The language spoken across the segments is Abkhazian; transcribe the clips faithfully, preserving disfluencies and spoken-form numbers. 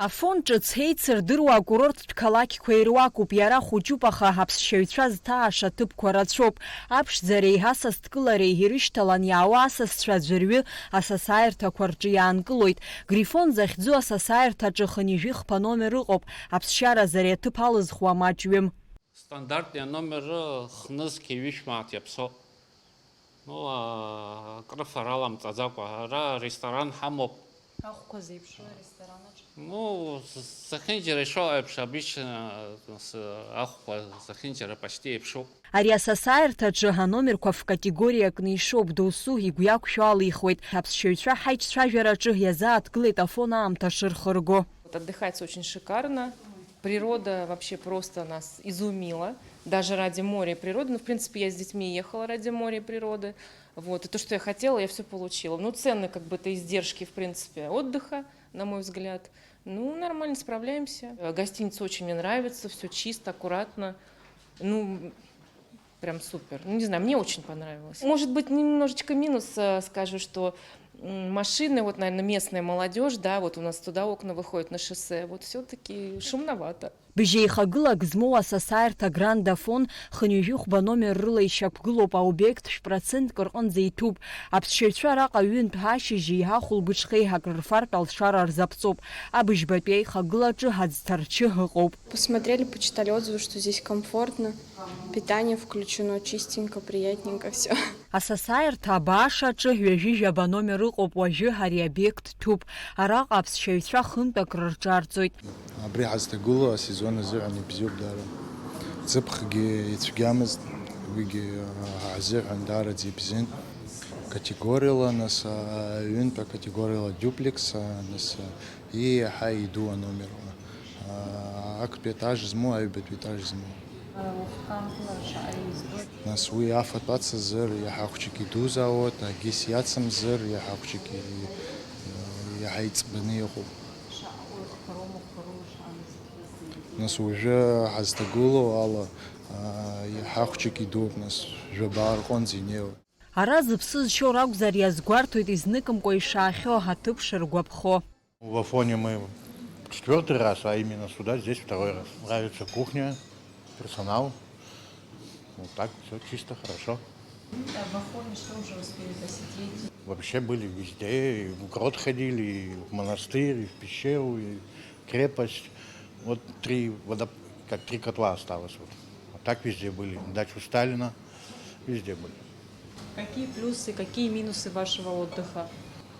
Афон ҿыц еицырдыруа акурорттә қалақьқәа ируакуп, иара хәыҷуп, аха аԥсшьаҩцәа зҭааша ҭыԥқәа рацәоуп. Аԥшӡареи асасдкылареи ирышьҭалан иаауа асасцәа аӡәырҩы асасааирҭақәа рҿы иаанкылоит. Грифон захьӡу асасааирҭаҿы хынҩажәи хԥа номер ыҟоуп, аԥсшьаразы ари аҭыԥ алызхуа маҷҩым. Стандартни аномер хнызқьи ҩышә мааҭ иаԥсоуп. Ну, а, крыфарала мҵаӡакәа, ара ресторан ҳамоуп. Ахәқәа зеиԥшроу аресторанаҿ? Ну, з-, зехьынџьара ишоу еиԥш, обычно, с-, ахәқәа зехьынџьара почти еиԥшуп. Ари асасааирҭаҿы аномерқәа фкатегориакны ишоуп, досу игәы иақәшәо алихуеит. Аԥсшьаҩцәа ҳаиҿцәажәараҿы иазааҭгылеит Афон аамҭа шырхырго. Вот отдыхается очень шикарно. Природа вообще просто нас изумила. Даже ради моря и природы. Ну, в принципе, я с детьми ехала ради моря и природы. Вот. И то, что я хотела, я всё получила. Ну, цены, как бы, это издержки, в принципе, отдыха, на мой взгляд. Ну, нормально справляемся. Э, гостиница очень мне нравится, всё чисто, аккуратно. Ну, прям супер. Ну, не знаю, мне очень понравилось. Может быть, немножечко минус, э, скажу, что, м, машины, вот, наверное, местная молодёжь, да, вот у нас туда окна выходят на шоссе, вот всё-таки шумновато. Быжьеихагылак змоу асасааирҭа Гранд Афон хынҩажәи хәба номер рыла ишьақәгылоуп, аобиект шә-процентк рҟынӡа иҭәуп. Аԥсшьаҩцәа араҟа ҩынтә ашьыжьи ахәылбыҽхеи акрырфартә алшара рзаԥҵоуп. Абыжьбатәи аихагылаҿы аӡҭарчы ыҟоуп. Посмотрели, почитали отзывы, что здесь комфортно, питание включено, чистенько, приятненько всё. Асасааирҭа абаашаҿы ҩажәи жәаба номер ыҟоуп, уажәы ари обиект ҭәуп. Араҟа аԥсшьаҩцәа хынтә акрырҿарҵоит. Абри ҳазҭагылоу асезон азыҳәан ибзиоуп даара. Ҵыԥхгьы ицәгьамызт, уигьы, а, ҳазыҳәан даараӡа ибзиан. Категориала, нас, а, ҩынтә акатегориала дуплекс, а, нас, а, иаҳа иду аномерқәа. А, актәи етаж змоу, аҩбатәи етаж змоу. Нас уи афатә ацызар, иаҳа хәҷык идузаауеит, агьыс иацымзар, иаҳа хәҷык и-, иаҳа иҵбаны иҟоуп. Нас уажәы ҳазҭагылоу ала, а, иаҳа хәҷык идууп, нас жәабаа рҟынӡа инеиуеит. Ара зыԥсы зшьо ракәзар, иазгәарҭоит изныкымкәа ишаахьоу аҭыԥ шыргәаԥхо. В Афоне мы четвёртый раз, а именно сюда, здесь второй раз. Нравится кухня, персонал. Вот так, всё чисто, хорошо. А в Афоне что уже успели посетить? Вообще были везде, и в грот ходили, и в монастырь, и в пещеру, и крепость. Вот три водоп-, как три котла осталось вот. А так везде были. Дачу Сталина, везде были. Какие плюсы, какие минусы вашего отдыха?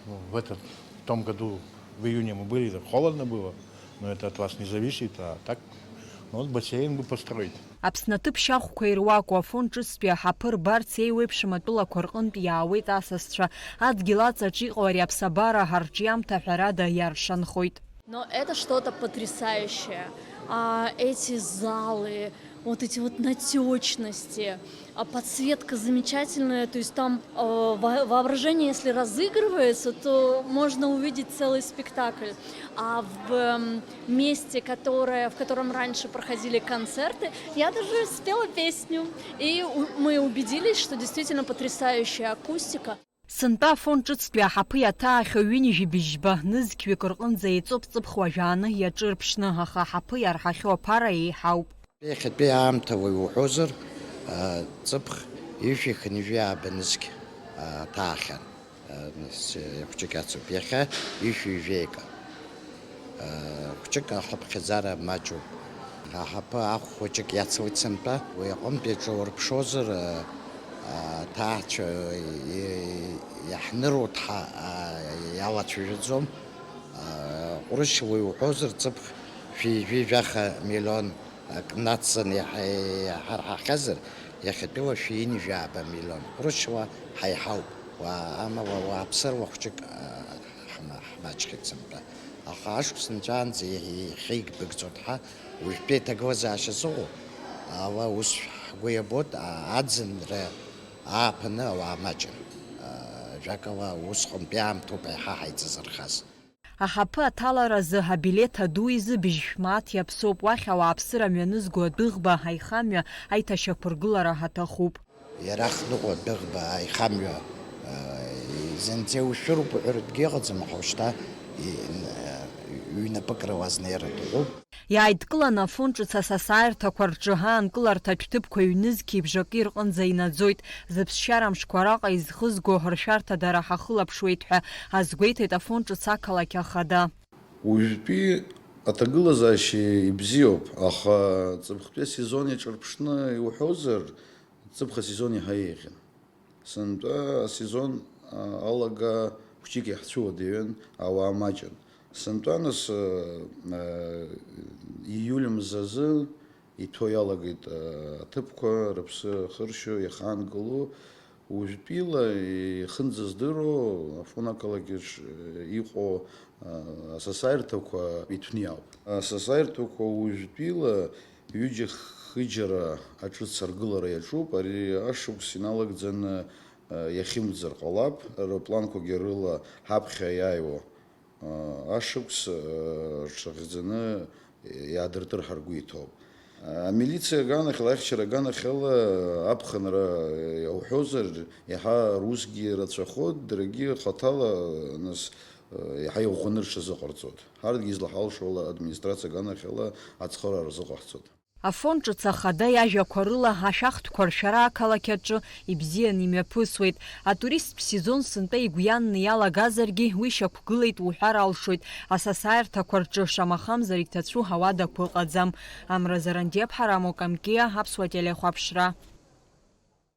Ну, в этот, в том году, в июне мы были, так холодно было, но это от вас не зависит, а так, ну, вот бассейн бы построить. Аԥсны аҭыԥ шьахәқәа ируаку Афон ҿыцтәи аҳаԥы рбарц еиуеиԥшым атәылақәа рҟынтә иаауеит асасцәа. Адгьыл аҵаҿ иҟоу ари аԥсабара ҳарҿиамҭа ҳәарада иаршанхоит. Но это что-то потрясающее. А, эти залы, вот эти вот натёчности, а, подсветка замечательная, то есть там, э, во-, воображение, если разыгрывается, то можно увидеть целый спектакль. А в, м, месте, которое, в котором раньше проходили концерты, я даже спела песню. И у-, мы убедились, что действительно потрясающая акустика. Сынтәа Афон ҿыцтәи аҳаԥы иаҭаахьоу ҩынҩажәи быжьба нызқьҩык рҟынӡа еиҵоуп ҵыԥх уажәааны иаҿырԥшны, аха аҳаԥы иарҳахьоу аԥара еиҳауп. Иахьатәи аамҭа уаҩ уҳәозар, а, ҵыԥх ҩышәи хынҩажәи ааба нызқь, а, ҭаахьан. А, нас, э, хәҷык ацуп. Иахьа ҩышәи ҩажәеи акы. Хәҷык ахыԥхьаӡара маҷуп. Аҳаԥы ахә хәыҷык иацлеит сынтәа. Уи аҟынтә иаҿаурԥшозар, аҭаацәа иаҳныруа дҳа-, иалацәажәаӡом. Ҟәрышьла иуҳәозар, ҵыԥх шәи жәаха миллион ак нацҵаны иаҳа-, иаҳарҳахьазар, иахьатәиала шәи ҩынҩажәи ааба миллион. Ҟәрышьла ҳаиҳауп. Уа-, амала уааԥсыруа хәҷык, а, ҳма-, ҳмаҷхеит сынтәа. Аха ашықәс нҵәаанӡа иахьеигбыгӡо дҳа, уажәтәи аҭагылазаашьа зыҟоу ала ус ҳгәы иабоит, а-, аӡынра ааԥаны ауаа маҷын. А, жәакала, усҟантәи аамҭоуп еиҳа ҳаицызырхаз. Аҳаԥы аҭаларазы абилеҭ аду изы быжьшә мааҭ иаԥсоуп, уахь ауааԥсыра мҩанызго адәыӷба, аихамҩа, аиҭашьақәыргылара аҭахуп. Иара ахныҟәа адәыӷба аихамҩа, а, зынӡа иушәыруп уҳәаратәгьы ыҟаӡам, аха ушьҭа и-, н-, а, Ҩнапык рыла азнеира ду ыҟоуп. Иааидкыланы Афон ҿыц асасааирҭақәа рҿы аанкыларҭатә ҭыԥқәа ҩнызқьи бжаки рҟынӡа инаӡоит. Зыԥсшьара мшқәа раҟа изхызго ршәарҭа дара ҳахылаԥшуеит ҳәа азгәеиҭеит Афон ҿыц ақалақь ахада. Уажәтәи аҭагылазаашьа ибзиоуп, аха ҵыԥхтәи асезон иаҿырԥшны иуҳәозар, ҵыԥх асезон иаҳа еиӷьын. Сынтәа асезон алага хәҷык иаҳцәыуадаҩын, ауаа маҷын. Сынтәа нас ииуль мзазы иҭәо иалагеит аҭыԥқәа рыԥсы ахыршьо, иахаангыло. Уажәтәила ихынӡаздыруа Афон ақалақьаҿ иҟоу асасааирҭақәа иҭәны иаауп. Асасааирҭақәа уажәтәила ҩыџьа-хыџьара аҿыц аргылара иаҿуп. Ари ашықәс иналагӡаны иахьымӡар ҟалап. Рыпланқәагьы рыла ҳаԥхьа иааиуа ашықәс рҽахьӡаны иаадыртыр ҳаргәы иҭоуп. Амилициа аганахьала, аихьчара аганахьала аԥхынра иауҳәозар, иаҳа русгьы рацәахоит, даргьы хаҭала нас иаҳа иӷәӷәаны рҽазыҟарҵоит. Ҳарҭгьы излаҳалшо ала администрациа аганахьала ацхыраара рзыҟаҳҵоит. Афон ҿыц ахада иажәақәа рыла ашәахтәқәа ршәара ақалақь аҿы ибзианы имҩаԥысуеит. Атуристтә сезон сынтәа игәианны иалагазаргьы, уи шьақәгылеит уҳәар алшоит. Асасааирҭақәа рҿы шамахамзар иҭацәу ауадақәа ыҟаӡам. Амра Зарандиаԥҳа, Рамо Камкиа, Аԥсуа телехәаԥшра.